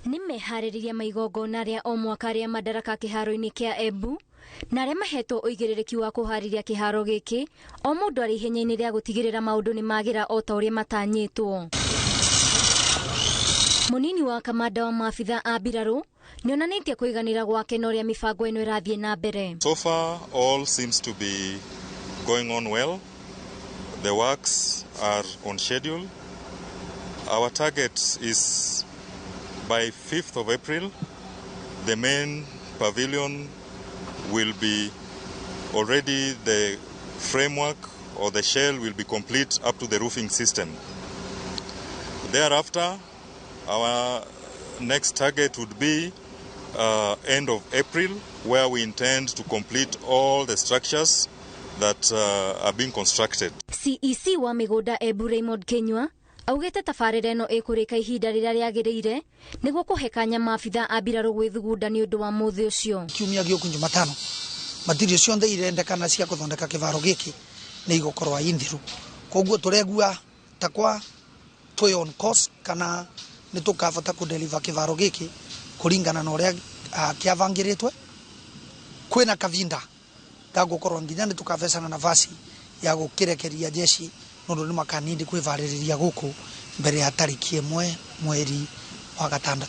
Nĩ meharĩrĩria ma igongona rĩa o mwaka rĩa Madaraka kĩharo-inĩ kĩa Embu, na arĩa mahetwo ũigĩrĩrĩki wa kũharĩria kĩharo gĩkĩ, o mũndũ arĩ ihenya-inĩ rĩa gũtigĩrĩra maũndũ nĩ magĩra o ta ũrĩa matanyĩtwo. Mũnini wa kamanda wa maabitha a mbirarũ nĩonanĩtie kũiganĩra gwake na ũrĩa mĩbango ĩno ĩrathiĩ na mbere. So far all seems to be going on well. The works are on schedule. Our target is by 5th of April, the main pavilion will be already, the framework or the shell will be complete up to the roofing system. Thereafter, our next target would be end of April, where we intend to complete all the structures that are being constructed. CEC wa mĩgũnda Embu Raymond Kinyua augĩte tabarĩra ĩno ĩkũrĩka ihinda rĩrĩa rĩagĩrĩire nĩguo kũhe kanya maabitha a mbirarũ gwĩthugunda nĩ ũndũ wa mũthĩ ũcio. Kiumia gĩũku Jumatano, material cionthe irendekana cia gũthondeka kĩbaro gĩkĩ nĩ igũkorwo inthiru, koguo tũregua ta kwa twĩ on course kana nĩ tũkabota kũ-deliver kĩbaro gĩkĩ kũringana na ũrĩa kĩabangĩrĩtwe. Kwĩna kavinda ga gũkorwo nginya nĩ tũkabecana nafasi ya gũkĩrekeria jeshi nũndũ nĩ makanindi kwĩbarĩrĩria gũkũ mbere ya tarĩki 1 mweri wa 6.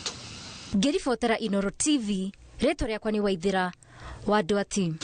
Ngĩribotera Inoro TV, rĩtwa rĩakwa nĩ Waithĩra wa Ndwati.